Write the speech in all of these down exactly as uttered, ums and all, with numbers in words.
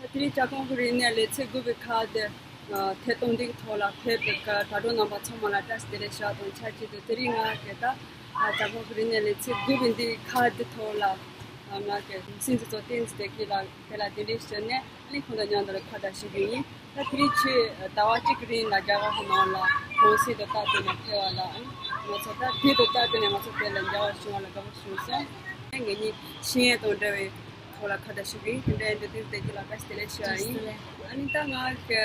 དེ་རིང་ལྕགས་གོང་གི་རིག་གནས་ལེ་ཚན་དགུ་པའི་ཁག་དེ་ཨ་ཐད་གཏོང་འདི་གི་ཐོག་ལ་ཕེབས་པའི་གྲྭ་གྲོགས་རྣམ་པ་ཚང་མ་ལ་བཀྲ་ཤིས་བདེ་ལེགས་ཞུ་བ་དང་ཆབས་ཅིག་ཏུ། དེ་རིང་ང་གི་ད་ཨ་ལྕགས་གོང་གི་རིག་གནས་ལེ་ཚན་དགུ་པའི་འདི་ཁག་འདི་ཐོག་ལ་ཨ་ང་གི་སྲིད་འཛིན་ཚོ་བསྟན་འཛིན་བདེ་སྐྱིད་ལགས་དེ་ལ་གདན་འདྲེན་ཞུས་ནས། ཨ་ནི་ཁོང་དང་མཉམ་དུ་ལ་ཁ་བརྡ་ཞུ་གི་ཡིན། ད་དེ་རིང་ཁྱོད་ཟླ་བ་གཅིག་གི་རིང་ལ་རྒྱ་གར་ཧི་མ་ལ་གུང་སེང་དུ་རྟག་བརྟན་ནས་ཕེབས་པ་ལ། ཨ་ནི་ང་ཚོ་ད་དེ་དུ་རྟག་བརྟན་ནས་ང་ཚོ་དེ་ལ་འབྱོར་བ་བྱུང་བ་ལ་དགའ་པོ་བྱུང་སོང་། ངེད་གཉིས་ཤེས་ཡོན་དང་འབྲེལ་བའི་ཐོག་ལ་ཁ་བརྡ་ཞུ་གི་ཡིན། དེ་འདྲ་ཡིན་དུས་དེ་དེ་གི་ལ་བཀྲ་ཤིས་བདེ་ལེགས་ཞུ་བ་ཡིན། ཨ་ནི་ད་ང་གི་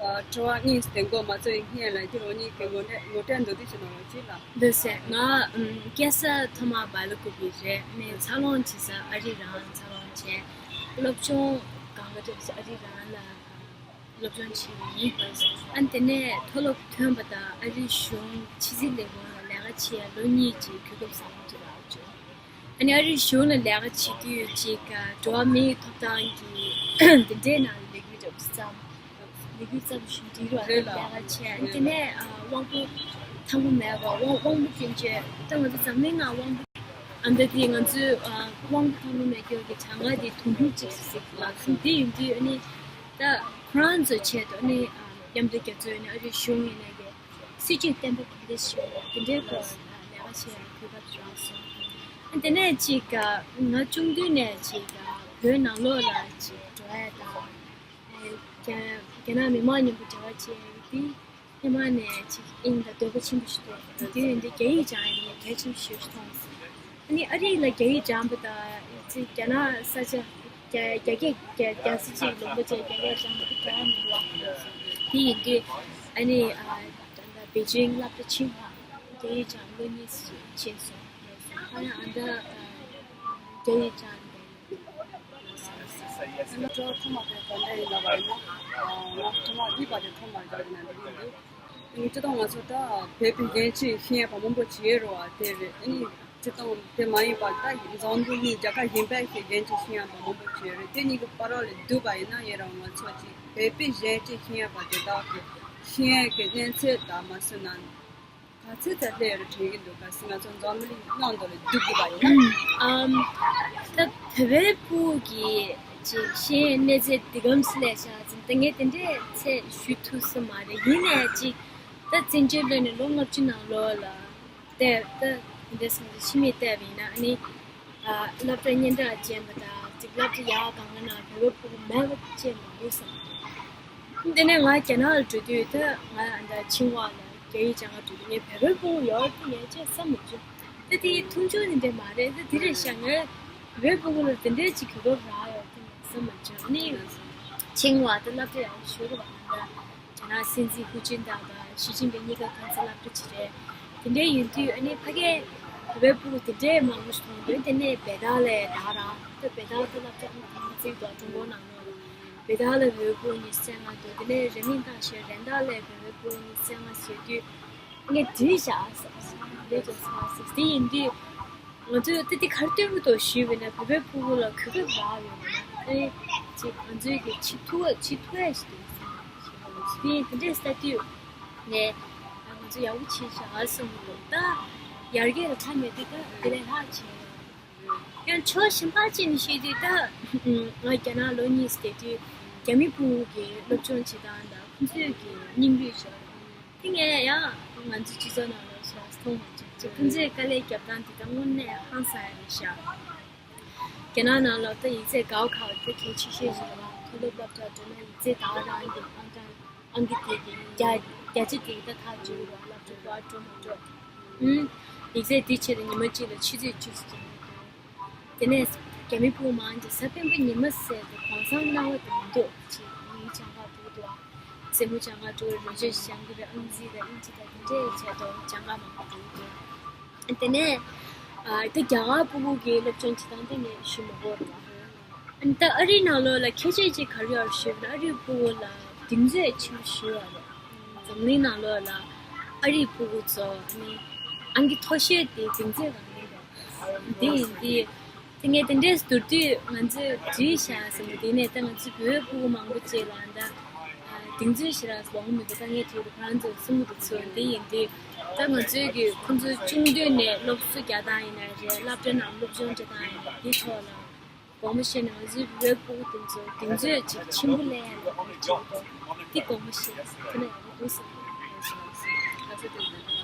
ཨ་དྲི་བ་གཉིས་དེ་འགོ་མ་ཚོས་སྔོན་ལ་ཁྱོད་རང་གཉིས་ཀྱི་ངོ་སྤྲོད་ངོ་སྤྲོད་མདོར་བསྡུས་ཤིག་གནང་རོགས་གྱིས་ལ། འདི་ཟེར། ང་ཨམ་སྐྱ་ས་ཐོག་མ་སྦེལ་ཀོབ་པི་རེད། ངས་འཚར་ལོངས་བྱེད་ས་ཨ་རི་རང་འཚར་ལོངས་བྱས། སློབ་སྦྱོང་གང་ག་ཐོབ་ས་ཨ་རི་རང་ལ་སློབ་སྦྱོང་བྱས་ཡིན། ཨ་ནི་དེ་ནས་མཐོ་སློབ་ཐོན་པ་དང་ཨ་རི་གཞུང་ཕྱི་སྲིད་ལས་ཁུངས་ལ་ལས་ཀ་བྱས་ལོ་གཉིས་ཀྱི་གོ་སྐབས་བཟང་པོ་ཅིག་རག་བྱུང་། ཨ་ནི་ཨ་རི་གཞུང་ལ་ལས་ཀ་བྱེད་དུས་ཅིག་འགྲོ་བ་མིའི་ཐོབ་ཐང་གི་འདི་འདྲའི་ནང་ལས་འགུལ་རྒྱབ་ཙམ། ལས་འགུལ་ཙམ་ཞིག་འབྲི་རོགས་ལས་ཀ་བྱས། ཨ་ནི་དེ་ནས་ཨ་དབང་པོ་ཐང་པོ་མེད་པ་དབང་དབང་པོ་སྐྱོན་ཅན་ད་ང་ཚོ་འཛམ་གླིང་ནང་དབང་པོ་ཨ་འདི་དེ་ང་ཚོའི་ཨ་དབང་པོ་ཐང་པོ་མེད་སྐྱོ་གི་གྲངས་ཀ་དེ་དུང་ཕྱུར་གཅིག་ཙམ་ཞིག་ལ་སོང་། དེ་ཡིན་དུས་ཨ་ནི་ད་ཁོ་རང་ཚོའི་ཆེད་དུ་ཨ་ནི་ཨ་མཉམ་འབྲེལ་རྒྱལ་ཚོགས་ཡིན་ན་ཨ་རི་གཞུང་ཡིན་ན་གི་སྲིད་ཇུས་བརྟན་པོ་ག་འདྲ་ཞིག་ཡོད་པ་དེ་འདྲའི་སྐོར་ལ་ལས་ཀ་བྱེད་ཡག་གི་གོ་སྐབས་རག་སོང་། དེ་ནས་ཅིག་ང་ཆུང་དུས་ནས་ཅིག་བོད་ནང་ལོགས་ལ་ཅིག་འགྲོ་ཡག་དང་། རྒྱ་རྒྱ་ནག་མི་མང་མཉམ་པོ་འབྲེལ་བ་བྱེད་ཡག་དེ་སྔོན་མ་ནས་ཅིག་དབྱིངས་ལ་འདོད་པ་ཆེན་པོ་ཞིག་འདུག་དེ་ཡིན་དུས་རྒྱ་ཡིག་སྦྱང་ཡག་དེ་གལ་ཆེན་པོ་ཞིག་མཐོང་སོང་། ཨ་ནི་ཨ་རི་ལ་རྒྱ་ཡིག་སྦྱངས་པ་དང་ཅིག་རྒྱ་ནག་ས་ཆ་རྒྱ་རྒྱ་སྐད་རྒྱ་རྒྱ་སེ་ཅིག་ལུང་པ་ཅིག་རྒྱ་སྐད་སྦྱངས་པ་དེ་འདྲ་མི་འདུག་དེ་ཡིན་དུས་ཨ་ནི་ཨ། ད་ལྟ་པེ་ཅིང་སློབ་གྲྭ་ཆེན་མོ་རྒྱ་ཡིག་སྦྱང་ལོ་གཉིས་ཕྱིན་སོང་། ཨ་ཡང་ཨ་ད་རྒྱ་ཡིག་སྦྱང་བསྡད་ཡོད། སློབ་གྲྭ་ཐོག་མ་དེ་ག་འདྲ་ཡིན་ལབ་པ་ཡིན་ན། ང་ཐོག་མ་གཉིས་པ་དེ་ཐོག་མར་སྦྱངས་ནས་འདི་ཡིན་འདུག་སྤྱིར་བཏང་ང་ཚོ་ད་བོད་པའི་འགན་འཁྲི་ཤེས་ཡོན་པ་མང་པོ་བྱེད་རོགས་དེ་རེད། ཨ་ནི་སྤྱིར་བཏང་དེ་མ་ཡིན་པར་ད་འཛམ་བུ་གླིང་རྒྱལ་ཁབ་གཞན་པའི་ཞིག་འགན་འཁྲི་ཤེས་ཡོན་པ་མང་པོ་བྱེད་རེད། དེ་གཉིས་ཀྱི་བར་ལ་བསྡུར་བ་ཡིན་ན་ཡིན་རུང་ང་ཚོ་ཅིག་བོད་པའི་གཞོན་སྐྱེས་ཤེས་ཡོན་པ་དེ་དག་གི་ཤེས་ཡོན་གྱི་གནས་ཚད་དང་མ་སོན་ན་ག་ཚད་ཙམ་སླེབས་ཡོད་རེད་དྲན་གྱི་འདུག་ག་ཟེར་ན་ང་ཚོ་འཛམ་བུ་གླིང་ནང་དུ་ལ་བསྡུར་དགོས་པ་ཡིན་ན། ཨམ། ད་བོད་པའི་ཕྲུ་གུ་གི་ཅིག་ཤེས་ཡོན་གནས་ཚད་འདི་གམ་སླེབས་ཤག་ཟེར་ད་ངས་དེ་འདྲའི་ཚད་ཞུ་ཐུབ་ས་མ་རེད། ཡིན་ནའི་ཅིག་ད་བཙན་བྱོལ་ལོན་ནས་ལོ་ལྔ་བཅུ་ནང་ལོགས་ལ། བལྟས་ད་འདི་སོང་ཙང་ཕྱི་མིག་བལྟས་པ་ཡིན་ན་ཨ་ནི་ཨ་སློབ་གྲྭ་སྙན་གྲགས་ཅན་པ་དང་ཅིག་སློབ་གྲྭ་ཡག་གང་ག་ནང་བོད་པ་ཕྲུ་གུ་མེད་པ་བཅས་མང་པོ་སོང་། དེ་ནས་ང་རྒྱ་ནག་ལ་འགྲོ་དུས་ད་ང་ཨ་ད་ཆིང་ཝ་ལ་རྒྱ་ཡིག་སྦྱང་ག་འགྲོ་དུས་ངས་བོད་པ་ཕྲུ་གུ་ཡོད་དེ་ངས་ཅིག་བསམ་མ་བྱུང་། ད་དེ་མཐོང་ཆུང་དེ་འདྲ་མ་རེད། ད་དེ་རེད་ཤག་ངས་བོད་པ་ཕྲུ་གུ་ལ་དེ་འདྲའི་ཅིག་གོ་སྐབས་རག་ཡོད་དེ་ངས་བསམ་མ་བྱུང་། ཨ་ནི་ཆིང་ཝ་ད་སློབ་གྲྭ་ཡག་པོ་ཞེ་དྲག་ཨ་ད། རྒྱ་ནག་སྲིད་འཛིན་ཧུའུ་ཅིན་ཐའོ་དང་ཞི་ཅིན་ཕིང་གཉིས་ཀ་ཁ་སང་སློབ་གྲྭ་ཅིག་རེད། དེ་འདྲའི་ཡིན་དུས་ཨ་ནི་ཕ་གིའི་བོད་པའི་ཕྲུ་གུ་དེ་འདྲའི་མང་པོ་ཞིག་མཐོང་དུས་དེ་ནས་བེ་ཏཱ་ལའི་ད་རང་ད་བེ་ཏཱ་ད་སློབ་གྲྭ་ཨང་དང་པོ་བརྩིས་འདུག་ཀྲུང་གོ་ནང་ལོགས་ལ། བེ་ཏཱ་ལ་བོད་པའི་ཕྲུ་གུ་ཉི་ཤུ་རྩ་ལྔ་འདུག་དེ་ནས་རེན་མིང་ཏང་ཞེས་རེན་ཏཱ་ལའི་བོད་པའི་ཕྲུ་གུ་ཉི་ཤུ་རྩ་ལྔ་ཟེར་དུས་ངས་འདྲིས་བཞག་ཟེར་ལས་ཀྱང་ཟེར་ཟེར་དེ་ཡིན་དུས། ང་ཚོས་ད་འདི་ག་རེ་སྟོན་གྱི་འདུག་ཞུས་པ་ཡིན་ན་བོད་པའི་ཕྲུ་གུ་ལ་གོ་སྐབས་རག་ཡོད་མ་རེད། ཨ་ནི་ཅིག་ང་ཚོའི་གི་བྱེད་ཐུབ་བྱེད་ཐུབ་ཡ་ཞིག་འདུག་ཟེར་ནས་དེ་འདྲའི་ལྟ་དུས་ནས་ང་ཚོ་ཡག་པོ་བྱས་ཤག་བསམ་གྱི་འདུག་ད་ཡར་རྒྱས་ལ་མཐའ་མེད་དུས་ད་དེ་ལས་ལྷག་བྱས་ཡོད། ཡང་ཕྱོགས་གཞན་པ་ཅིག་ནས་བཤད་དུས་ད་ང་རྒྱ་ནག་ལོ་གཉིས་བསྡད་དུས་རྒྱ་མི་ཕྲུ་གུ་གི་སློབ་སྦྱོང་བྱེད་སྟངས་དང་ཁོང་ཚོའི་གི་སྙིང་རུས་ཤོར། དེ་ངས་ཡང་ང་ཚོའི་སྤྱི་ཚོགས་ནང་ལ་སོ་སོ་མཐོང་མ་བྱུང་། ཁོང་ཚོས་དཀའ་ལས་རྒྱབ་སྟངས་དེ་ད་དངོས་གནས་ཧང་སང་ཡ་རེད་ཤག་རྒྱ་ནག་ནང་ལ་ད་ཡིག་ཚད་གའོ་ཁའོ་དེ་གལ་ཆེ་ཤོས་ཤིག་རེད་བ། མཐོ་སློབ་སློབ་གྲྭར་འགྲོ་ན་ཡིག་ཚད་ད་རང་གི་ཨང་གྲངས་ཨང་ཀི་དེ་གི་བརྒྱ་བརྒྱ་ཆ་དེ་གི་ད་ཐག་གཅོད་རེད་བ། སློབ་གྲྭ་འགྲོ་འགྲོ་མ་འགྲོ། ཨུམ། ཡིག་ཚད་དེའི་ཆེད་དུ་ཉི་མ་གཅིག་ལ་ཆུ་ཚོད་བཅུ་ཙམ་འགྲོ། དེ་ནས་རྒྱ་མི་ཕྲུ་གུ་མང་ཆེ་གཟའ་སྤེན་པ་ཉི་མ་ཟེར་དུས་གུང་སེང་གནང་བ་དེ་མི་འདུག་ཅེས་མིའི་སྦྱང་ག་འགྲོ་གི་འདུག་བ། རྩེད་མོ་སྦྱང་ག་འགྲོ་བའི་རོལ་ཆ་སྦྱང་གི་རེད། ཨང་རྩིས་དང་ཨིན་ཇི་དང་དེ་འདྲའི་ཆེད་དུ་སྦྱང་ག་མང་པོ་འགྲོ་གི་འདུག་དེ་ནས་ཨ་ད་རྒྱ་གར་ཕྲུ་གུ་གི་སློབ་སྦྱོང་བྱེད་སྟངས་དེ་ངས་ཞུ་མ་དགོས་རེད་བ། ཨ་ནི་ད་ཨ་རིའི་ནང་ལོགས་ལ་ཁྱད་ཆོས་ཅིག་ག་རེ་ཡོད་ཞུས་ན་ཨ་རིའི་ཕྲུ་གུ་ལ་གདེང་ཚོད་ཆེན་པོ་ཞིག་ཡོད་རེད། འཛམ་གླིང་ནང་ལོགས་ལ་ཨ་རིའི་ཕྲུ་གུ་ཚོ་ཨ་ནི་ཨང་ཀི་མཐོ་ཤོས་དེ་གདེང་ཚོད་རང་ཡིན་རེད། འདི་ཡིན་འདི། དེ་ངས་དེ་འདྲས་བསྡུར་དུས་ང་ཚོས་བྲིས་བཞག་ཟིན་པ་དེ་ནས་ད་ང་ཚོའི་བོད་ཕྲུ་གུ་མང་པོ་ཅིག་ལ་ད་གདེང་ཚོད་ཞེ་དྲག་འོང་མི་འདུག་ད་ངས་དྲིས་པ་ཁོ་རང་ཚོས་གསུང་གི་འདུག་ཚུལ་འདི་ཡིན་དུས་ད་ང་ཚོའི་གི་ཁོ་ཚོ་ཆུང་དུས་ནས་སློབ་གསོ་རྒྱག་སྟངས་ཡིན་ན་རེད། སློབ་གྲྭ་ནང་སློབ་སྦྱོང་བྱེད་སྟངས་ཡིན་ན་འདི་ཐོག་ལ། དགོངས་པ་བཞེས་ནས་ང་ཚོའི་བོད་ཕྲུག་དེ་ཚོ་གདེང་ཚོད་ཅིག་ཆེན་པོ་སླེབས་ཡ་ལ་དགོངས་པ་བཞེས་འདུག་དེ་དགོངས་པ་བཞེས་དེ་ན་ཡག་པོ་འདུག་བསམ་གྱི་འདུག་ང་ཚོ་དེ་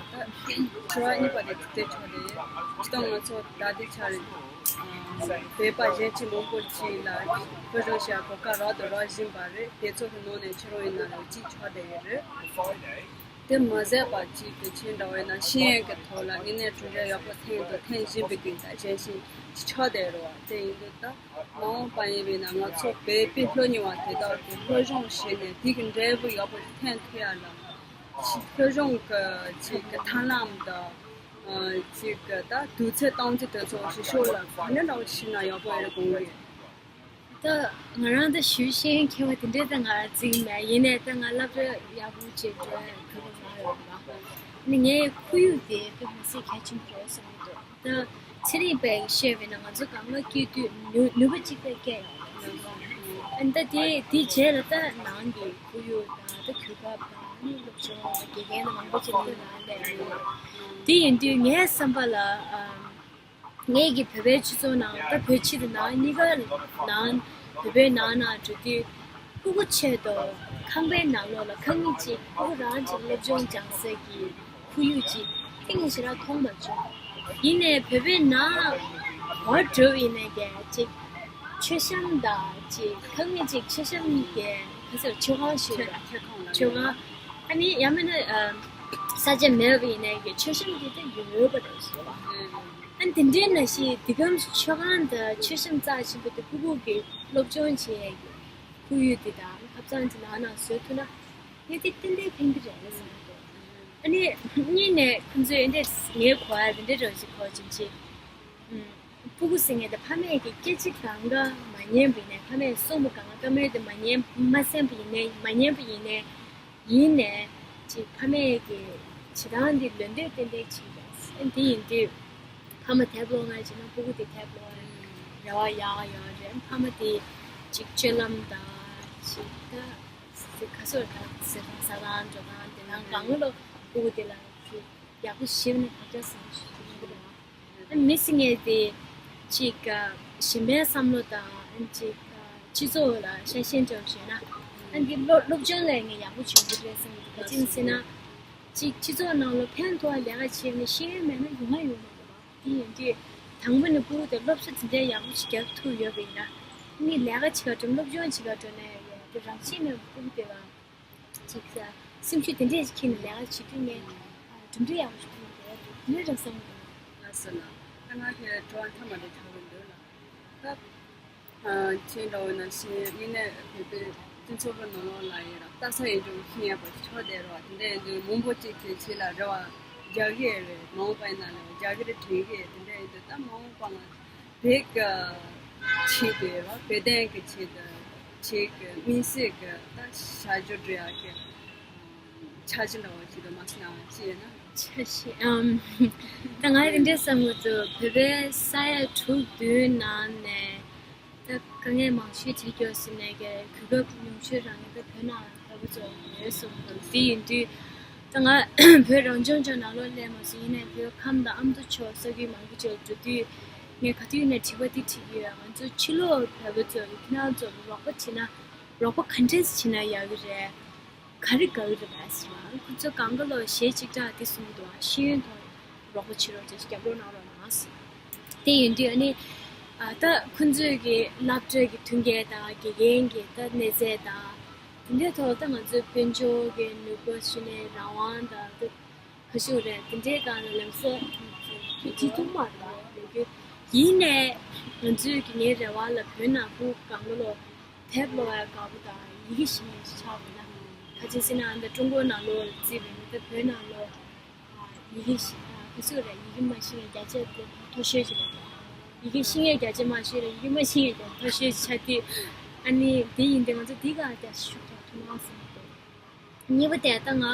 འདྲ་ད་ཚོར་བ་གཉིས་པ་དེ་དེ་ཆགས་ཏེ་ཡོད། སྤྱིར་བཏང་ང་ཚོ་ད་ལྟའི་ཆར་བོད་པ་གཞན་གཅིག་མང་པོ་ཅིག་ལ་ཕུལ་བྱུང་ཞིག་གོ་སྐབས་རག་ཏུ་རག་བཞིན་པ་རེད། དེ་ཚོ་གི་ནང་ནས་ཁྱེད་རང་ཡིན་ན་ལ་གཅིག་ཆགས་བསྡད་ཡོད་རེད། དེ་མ་ཟད་པ་གཅིག་གི་ཆེད་འདྲ་བས་ན་ཤེས་ཡོན་གྱི་ཐོག་ལ་དངོས་གནས་གྲུབ་འབྲས་ཡག་པོ་ཐོན་དང་ཐོན་བཞིན་པའི་གི་ད་གཞན་ཞིག་ཆགས་བསྡད་རེད་བ། དེ་ཡིན་དུས་ད་མ་འོངས་པ་ཡིན་པས་ན་ང་ཚོ་བོད་པའི་སློབ་གཉེར་བ་དེ་དག་གི་སློབ་སྦྱོང་བྱས་ནས་དེ་གི་འབྲས་བུ་ཡག་པོ་ཐོན་ཐུབ་ཡ་ལ་སློབ་སྦྱོང་གི་ཅིག་གི་ཐབས་ལམ་དང་ཅིག་གི་ད་དུས་ཚོད་སྟངས་འཛིན་དེ་ཚོ་ཞིག་ཤོག་ལ་ག་འདྲ་འདྲ་བོ་བྱས་ན་ཡག་པོ་ཡོད་དགོངས་ཀྱི། ད་ང་རང་ད་ཞུ་ཤེས་མཁས་པ་དེ་འདྲས་ད་ང་རང་བརྩི་གི་མེད། ཡིན་ནའི་ད་ང་སློབ་གྲྭ་ཡག་པོ་ཅིག་འགྲོ་ཡ་གི་གོ་སྐབས་རག་ཡོད་པ། ནི་ངའི་ཁོར་ཡུག་དེ་དཔེ་མི་སྲིད་གལ་ཆེན་པོ་རེད་བསམ་གྱི་འདུག་ད་ཚན་རིག་པས་བཤད་པས་ན་ང་ཚོ་སྒང་ག་སྐྱེས་དུས་ནུས་ནུས་པ་གཅིག་པས་སྐྱེས་ཡོད་རེད། ཨ་ནི་ད་དེ་དེའི་རྗེས་ལ་ད་ནང་གི་ཁོར་ཡུག་དང་ད་གོ་སྐབས་དང་ནི་སློབ་སྦྱོང་དང་དགེ་རྒན་དང་མང་པོ་ཅིག་ལ་ད་ནང་སླེབས་ཡོད། དེ་ཡིན་དུས་ངའི་བསམ་པ་ལ་ཨམ། ངེད་ཀྱི་བོད་པའི་སྤྱི་ཚོགས་ནང་ད་བོད་ཕྱི་དང་ནང་གཉིས་ཀ་ནང་བོད་པའི་ནང་ན་འགྲོ་དུས་ཕྲུ་གུ་ཆེད་དུ་ཁང་པའི་ནང་ལོགས་ལ་ཁང་མིག་ཅིག་ཕྲུ་གུ་རང་གཅིག་སློབ་སྦྱོང་སྦྱང་ས་གི་ཁོར་ཡུག་ཅིག་ཏིང་ངེ་ཞེ་དྲག་མཐོང་མ་བྱུང་། ཡིན་ནའི་བོད་པའི་ནང་བར་འགྲོ་ཡིན་ནའི་གལ་ཅིག་མཆོད་བཤམས་དང་ཅིག་ཁང་མིག་ཅིག་མཆོད་བཤམས་གི་ག་ཟེར་མཆོད་ཁང་ཞིག་ཡོད་ར། མཆོད་ཁང་ཨ་ནི་ཡང་མིན་ན་ས་ཆ་མེད་པ་ཡིན་ནའི་གི་མཆོད་བཤམས་དེ་ད་ཡོད་པ་རེད་ཟེར་བ། ཨ་ནི་དེ་འདྲའི་ནང་བཞིན་དེ་གམ་མཆོད་ཁང་དང་མཆོད་བཤམས་རྩ་ཆེན་པོ་དེ་ཕྲུ་གུ་གི་སློབ་སྦྱོང་བྱེད་ཡས་ཀྱི་ཁོར་ཡུག་དེ་དང་ཁ་སང་ཅིག་ནང་ན་བཟོས་ཐུབ་ན་ངས་དེ་ཏན་ཏན་ཕན་གྱི་རེད་བསམ་གྱི་འདུག་ཨ་ནི་གཉིས་ནས་ཁོང་ཚོས་འདི་ངའི་གོ་བ་དེ་འདྲའི་རང་ཞིག་གོ་ཅིག་ཅིག་ཕྲུ་གུ་ཟེར་མཁན་དེ་ཕ་མས་ཀྱི་སྐད་ཅིག་གང་ག་མ་ཉན་པ་ཡིན་ནའི་ཕ་མས་གསུངས་པ་གང་ག་བཀའ་མོལ་དེ་མ་ཉན་མ་གསན་པ་ཡིན་ནའི་མ་ཉན་པ་ཡིན་ནའི་ཡིན་ནའི་ཅིག་ཕ་མས་ཀྱི་བྱེད་སྟངས་འདི་ལོན་འདོད་ཏན་ཏན་བྱེད་ཀྱང་ཨ་འདི་ཡིན་དུས་ཕ་མ་དེབ་ཀློག་ང་བྱས་ན་ཕྲུ་གུ་དེ་དེབ་ཀློག་རེ་བ་ཡག་ཡོད་རེད། ཕ་མ་དེ་ཅིག་སྤྱོད་ལམ་དང་ཅིག་ད་ཁ་སོར་ད་ཟེར་སྟངས་ཟ་སྟངས་འགྲོ་སྟངས་དེ་ནང་གང་ལོ་ཕྲུ་གུ་དེ་ལ་ཅིག་ཡག་པོ་ཞིབ་ནས་བག་ཆགས་ཟིན་ཞུ་གི་རེད། མི་སེར་ངེས་དེ་ཅིག་གཞན་པའི་བསམ་བློ་དང་ཅིག་སྤྱི་ཚོགས་ལ་ཤ་ཞེན་ཅན་ཞུས་ན་ཨ་འདི་སློབ་སློབ་སྦྱོང་ལས་ངས་ཡག་པོ་བྱུང་གི་རེད་བསམ་གི་འདུག་ག་ཅི་ཡིན་ཟེར་ན་ཅིག་སྤྱི་ཚོགས་ནང་ལ་ཕན་ཐོགས་ལས་ཀ་བྱས་ནས་ཤེས་ཡོན་མེད་ན་ཡོང་ང་ཡོང་མ་རེད་བ། དེ་ཡིན་དུས་དང་པོ་ནས་ཕྲུ་གུ་དེ་སློབ་གསོ་དེ་འདྲའི་ཡག་པོ་ཞིག་རྒྱག་ཐུབ་ཡོད་པ་ཡིན་ན་ཨ་ནི་ལས་ཀ་བྱེད་ག་འགྲོ་སློབ་སྦྱོང་བྱེད་ག་འགྲོ་ནས་ཡོད་དེ་རང་ཤེས་མེད་པ་ཕྲུ་གུ་དེ་ལ། ཅིག་སེམས་ཤུགས་དེ་འདྲས་ཤིག་ཁྱེར་ནས་ལས་ཀ་བྱེད་དུས་ངས་གྲུབ་འབྲས་ཡག་པོ་ཞིག་ཐོན་ཡོད་རེད་དེ་འདྲས་རང་བསམ་གྱི་འདུག་ལགས་སོ་ལགས། ད་ང་ཁྱེད་དྲི་བ་མཐའ་མ་དེ་དྲི་གི་འདུག་ལགས། ད་ཁྱེད་འདྲ་བོ་ནང་བཞིན་དངོས་གནས་བོད་པའི་སྤྱི་ཚོགས་ཀྱི་ནང་ལོགས་ལ་ཡིན་ར་ལྟ་ས་ཡིན་འགྲོ་ཤེས་ཡག་པ་ཞིག་ཆགས་བསྡད་རེད་བ། དེ་འདྲ་ཡིན་དུས་མང་པོ་ཅིག་གིས་ཁྱེད་ལ་རེ་བ་རྒྱག་གི་རེད། མ་འོངས་པ་ཡིན་ན་ལས་རྒྱག་གི་རེད་དྲན་གི་རེད། དེ་འདྲ་ཡིན་དུས་ད་མ་འོངས་པ་ང་བོད་ཀྱི་ཆེད་དུ་ཡོད་བ། བོད་དོན་གྱི་ཆེད་དུ་ཆེད་ཀྱི་དམིགས་བསལ་གྱི་ད་བྱ་སྤྱོད་སྒྲུབ་ཡག་གི་འཆར་གཞི་འདྲ་བོ་ཞིག་ལ་མ་སོང་ཡང་ཅི་ཡོད་ན། འཆར་གཞི་ཨམ། ད་ང་དེ་འདྲས་བསམ་གྱི་འདུག་བོད་པའི་ས་ཡ་དྲུག་བདུན་ནང་ནས་ད་དཀའ་ངལ་མང་ཤོས་འཕྲད་རྒྱུ་ཟེར་ནས་ཀྱི་གོ་སྐབས་ཉུང་ཤོས་རང་ད་བོད་ནང་བོད་པ་ཚོ་ཡོད་གསུངས་འདུག་དེ་ཡིན་དུས་ད་ང་བོད་རང་སྐྱོང་ལྗོངས་ནང་ལོགས་སླེབས་མ་སོང་། ཡིན་ནའི་བོད་ཁམས་དང་ཨ་མདོ་ཕྱོགས་ས་ཁུལ་མང་པོ་ཅིག་ལ་འགྲོ་དུས་ངས་ག་དུས་ཡིན་ནའི་དྲི་བ་འདི་དྲིས་ཀྱི་ཡོད། ང་ཚོ་ཕྱི་ལོགས་བོད་པ་ཚོ་ཡིན་ན་ཚོ་རོགས་པ་བྱེད་ན་རོགས་པ་ག་འདྲས་བྱེད་ན་ཡག་གི་རེད། ག་རེ་དགའ་གི་རེད་པས་ཟེར་ན་ཁོ་ཚོ་གང་ག་ལོ་གཞས་གཅིག་གྲགས་དེ་གསུང་གི་འདུག་ཤེས་ཡོན་ཐོག་རོགས་པ་བྱེད་རོགས་བྱེད་རྒྱབ་རོགས་གནང་རོགས་གནང་ཟེར། དེ་ཡིན་དུས་ཨ་ནི་ཨ་ད་ཁོ་ཚོས་ཀྱི་སློབ་གྲྭ་གི་མཐུན་རྐྱེན་དང་དགེ་རྒན་གྱི་ད་གནས་ཚད་དང་དེ་འདྲའི་ཐོག་ད་ང་ཚོའི་དཔལ་འབྱོར་གྱི་ནུས་པ་ཞུ་ནས་རང་དབང་དང་ད་ག་ཞུ་རེད། དེ་འདྲའི་སྒང་ལ་ལམ་སང་ཅི་ཐུབ་མ་རེད་ཡོད་རྒྱུ་ཡིན་ནའི་ང་ཚོས་ཀྱི་ངའི་རེ་བ་ལ་བོད་ནང་ཁུལ་གང་ག་ལོ། དེབ་ཀློག་ཡ་དགའ་པོ་དང་ཡི་གེ་ཤེས་མཁན་ཞིག་ཆགས་དགོས་ན། ཁ་ཅིག་ཟེར་ན་ཨ་ནི་ཀྲུང་གོ་ནང་ལོགས་ལ་བརྩིས་པ་ཡིན་ན་ད་བོད་ནང་ལོགས་ཡི་གེ་ཤེས་ཁ་ཚུགས་རེད། ཡི་གེ་མ་ཤེས་མཁན་བརྒྱ་ཆ་དེ་མཐོ་ཤོས་ཅིག་རེད། ཡི་གེ་ཤེས་མཁན་བརྒྱ་ཆ་མང་ཤོས་རེད། ཡི་གེ་མ་ཤེས་མཁན་བརྒྱ་མཐོ་ཤོས་ཅིག་ཆགས་དུས་ཨ་ནི་དེ་ཡིན་དུས་ང་ཚོ་འདི་ག་རྒྱ་ཤུགས་ཐོག་ཐུག་ན་བསམ་གྱི་འདུག་གཉིས་པ་དེ་ད་ང་ཨ་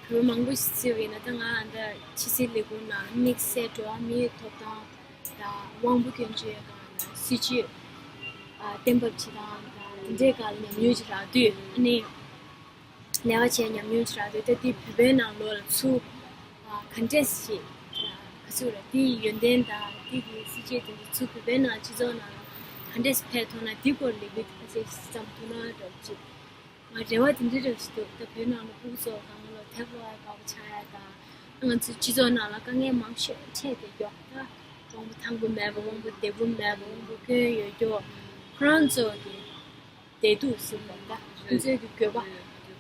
བོད་མང་པོ་ཞིག་བརྩིས་པ་ཡིན་ན་ད་ང་ཨ་ད་ཕྱི་སྲིད་ལས་ཁུངས་ནང་དམིགས་བསལ་འགྲོ་བ་མིའི་ཐོབ་ཐང་དང་དབང་པོ་སྐྱོན་བརྗོད་སྒང་ལ་སྲིད་བྱུས་ཨ་གཏན་འབེབས་བྱེད་སྟངས་དང་དེ་འདྲའི་སྒང་ལ་ཉམས་མྱོང་ཅིག་རག་དུས་ཨ་ནི་ལས་ཀ་བྱས་ཉམས་མྱོང་ཅིག་རག་དུས་ད་དེ་བོད་པའི་ནང་ལོགས་ལ་ཚུར་ཨ་ག་འདྲས་ཞིག་ཨ་ག་ཚོད་རེད། དེའི་ཡོན་ཏན་དང་ འདི་གི་སྲིད་བྱུས་དེ་ཚོ་བོད་པའི་ནང་སྤྱི་ཚོགས་ནང་ལ་ག་འདྲས་ཕན་ཐོགས་ན། འདི་སྐོར་ལས་འགུལ་ཁ་ཤས་བརྩམས་ཐུབ་ན་འདྲ་བོ་ཅིག་ང་རེ་བ་དེ་འདྲ་འདྲ་ཞིག་འདུག་ད་བོད་ནང་ལ་ཕྲུ་གུ་ཚོ་གང་ལ་ཐེབས་ལོ་ཡ་དགའ་པོ་ཆགས་ཡ་དང་། ང་ཚོའི་སྤྱི་ཚོགས་ནང་ལ་དཀའ་ངལ་མང་ཤོས་འཕྲད་བསྡད་ཀྱོག་ད་དབང་པོ་ཐང་པོ་མེད་པ། དབང་པོ་བདེ་པོ་མེད་པ། དབང་པོ་སྐྱོན་ཡོད་ཀྱོག་ཁོ་རང་ཚོ་གི་བདེ་སྡུག་ཟེར་བ་ད་ཁོ་ཚོའི་གི་དགོས་པ་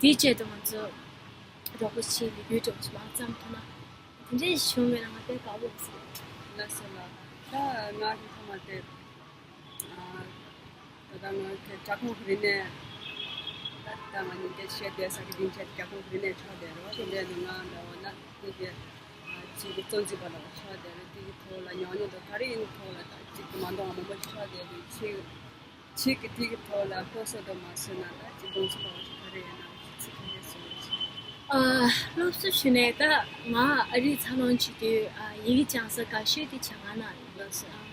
དེའི་ཆེད་དུ་ང་ཚོ་རོགས་པ་བྱེད་ལས་འགུལ་འདྲ་བོ་ཞིག་མར་བརྩམས་ཐུབ་ན། དེ་འདྲའི་བྱུང་བས་ན་ང་དཔེ་དགའ་པོ་ཡོད་ས་རེད། ལགས་སོ་ལགས། ད་ང་གི་ཐོག་མ་དེ། ད་ལྟ་ང་གི་རྒྱ་ཁོག་རི་ནས། ད་ལྟ་ང་གཉིས་ཀས་བཤད་བསྡད་ས་གི་སྡིངས་ཆ་དེ་རྒྱ་ཁོག་རི་ནས་ཆགས་བསྡད་རེད་བ། དེ་འདྲའི་ནི་ང་འདྲ་བ་ན་དེ་གི་ཅིག་གི་གཙོ་འཛིན་པ་ལ་ཆགས་བསྡད་རེད། དེ་གི་ཐོག་ལ་ཉོག་ཉོག་དང་ག་རེ་ཡིན་ཐོག་ལ་ད་ཅིག་གི་མ་འདང་བ་མང་པོ་ཞིག་ཆགས་བསྡད་རེད། ཅིག་ཅིག་གི་དེ་གི་ཐོག་ལ་སློབ་གསོ་དང་མ་བཟོས་ན་ད་ཅིག་དགོངས་ཚུལ་འདྲ་བ་ཞིག་ག་རེ་ཡོད་ན་ཅིག་ཚིག་གི་ལས་སུ་ཡོད་ཅིག་ཨ། སློབ་གསོ་ཞུ་ནས་ད་ང་ཨ་རིར་འཚར་ལོངས་བྱེད་དུས། ཨ། ཡི་གེ་སྦྱང་ས་དགའ་ཤོས་དེ་བྱ་ངང་ནང་ཡིན། ལགས་སོ། ཨ།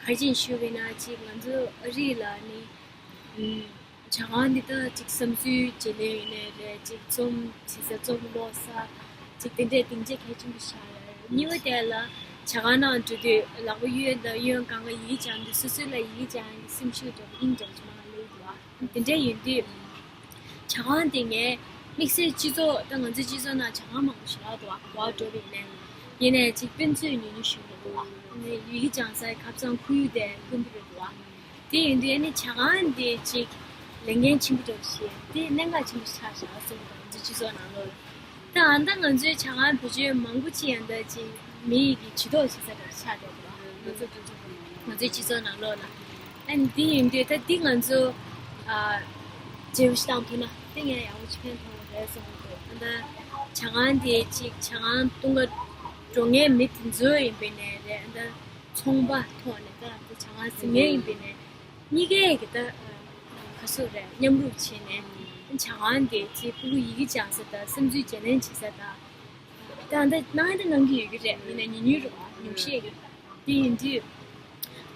ག་རེ་བྱས་ནས་ཞུ་བ་ཡིན་ན་ཅིག་ང་ཚོ་ཨ་རི་ལ་ནི། ཨུམ། བྱ་ངང་འདི་ད་ཅིག་བསམ་ཚུལ་བརྗེ་ལེན་ཡིན་ནའི་རེད། ཅིག་རྩོམ་བྲིས་ས་རྩོམ་ཀློག་ས་ཅིག་དེ་འདྲའི་སྡིངས་ཆ་གལ་ཆེན་པོ་ཆགས་ཡོད་རེད། གཉིས་པ་དེ་ལ་བྱ་ངང་ནང་འགྲོ་དུས་ལག་པ་གཡོན་དང་གཡོན་སྒང་ག་ཡི་གེ་སྦྱང་དུས་སོ་སོ་ལ་ཡི་གེ་སྦྱང་ཡག་གི་སེམས་ཤུགས་འདྲ་པོ་དབྱིངས་འདྲ་པོ་ཅིག་མར་སླེབས་འདུག་ཨ། དེ་འདྲ་ཡིན་དུས། བྱ་ངང་དེ་ངས་དམིགས་བསལ་སྤྱི་ཚོགས། ད་ང་ཚོའི་སྤྱི་ཚོགས་ནང་བྱ་ངང་མང་པོ་ཞེ་དྲག་འདུག་ཨ། ག་པར་འགྲོ་བ་ཡིན་ནའི། ཡིན་ནའི་ཅིག་དཔེ་མཛོད་ཉུང་ཉུང་ཞིག་འདུག་ཨ། ཡི་གེ་སྦྱང་སའི་ཁ་སང་ཁོར་ཡུག་དེ་དཀོན་པོ་རེད་འདུག་ཨ། དེ་ཡིན་དུས་ཨ་ནི་བྱ་ངང་དེ་ཅིག་ལས་འགན་ཆེན་པོ་འདྲ་བོ་ཞིག་དེ་གནད་འགག་ཆེན་པོ་ཆགས་བཞག་སོང་། ང་ཚོའི་སྤྱི་ཚོགས་ནང་ལོགས་ལ། ད་ཨ་ད་ང་ཚོའི་བྱ་ངང་བེད་སྤྱོད་མང་པོ་ཅིག་ཡང་ད་ཅིག་མི་ཡི་གི་ཇུས་གཏོགས་བྱེད་ས་འདྲ་བོ་ཆགས་འགྲོ་འདུག་ཨ། ང་ཚོ་ང་ཚོའི་སྤྱི་ཚོགས་ནང་ལོགས་ལ། ཨ་ནི་འདི་ཡིན་དུས་ད་འདི་ང་ཚོ་ཨ་བརྗེ་པོ་ཞིག་བཏང་ཐུབ་ན་དེ་ངས་ཡག་པོ་ཅིག་ཕན་ཐོགས་པ་རེད་བསམ་གྱི་འདུག་ཨ་ད་བྱ་ངང་དེ་ཅིག་བྱ་ངང་གཏོང་ག་འགྲོ་མཁན་མི་དེ་ཚོ་ཡིན་པ་ཡིན་ནའི་རེད། ཨ་ད་ཚོང་པ་ཐོག་ནས་ད་དེ་བྱ་ངང་ཟིན་མཁན་ཡིན་པ་ཡིན་ནའི་གཉིས་ཀས་ཀྱི་ད་ག་ཚོད་རེད། མཉམ་རུབ་བྱས་ནས་བྱ་ངང་དེ་ཅིག་ཕྲུ་གུ་ཡི་གེ་སྦྱང་ས་དང་བསམ་ཚུལ་བརྗེ་ལེན་བྱེད་ས་དང་། ད་ལྟ་གནང་ཡ་ད་གནང་གི་ཡོད་ཀྱི་རེད། ཡིན་ན་ཉུང་ཉུང་རེད་བ། ཉུང་ཤས་ཡོད། དེ་ཡིན་དུས་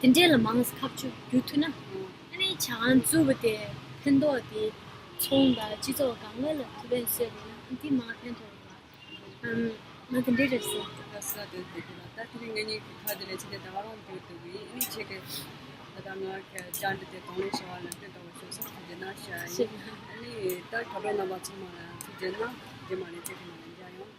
དེ་འདྲས་ལ་མང་ཙམ་ཁ་ཕྱོགས་བསྒྱུར་ཐུབ་ན། ཨ་ནི་བྱ་ངང་བཙུགས་པ་དེ་ཕན་ཐོགས་དེ་ཚོང་དང་སྤྱི་ཚོགས་གང་ག་ལ་ཐུགས་ཕན་གསོས་པ་ཡིན་ན་འདི་མང་ཕན་ཐོགས་རེད་བ། ཨམ། ང་དེ་འདྲས་རེད་བསམ། ད་ས་དེ་དེ་དེ་ལ་ད་དེ་རིང་ངེད་གཉིས་ཀྱི་ཁ་དེ་ལས་ཕྱི་དེ་ད་ག་རང་བསྒྱུར་འདུག་གི། ཨ་ནི་ཁྱེད་ཀྱི་ད་ལྟ་ང་གི་བཅར་འདྲི་དེ་གདོང་ལེན་བྱ་བ་ལ་དེ་འདྲ་བ་ཞུ་སོང་། ཐུགས་རྗེ་གནང་ཞུ་ཡ་ཡིན། ཨ་ནི་ད་དྲ་གྲོགས་རྣམ་པ་ཚང་མ་ལ་ཐུགས་རྗེ་གནང་། རྗེས་མ་ནས་ཁྱེད་ཀྱི་ནང་ལ་མཇལ་ཡོང་།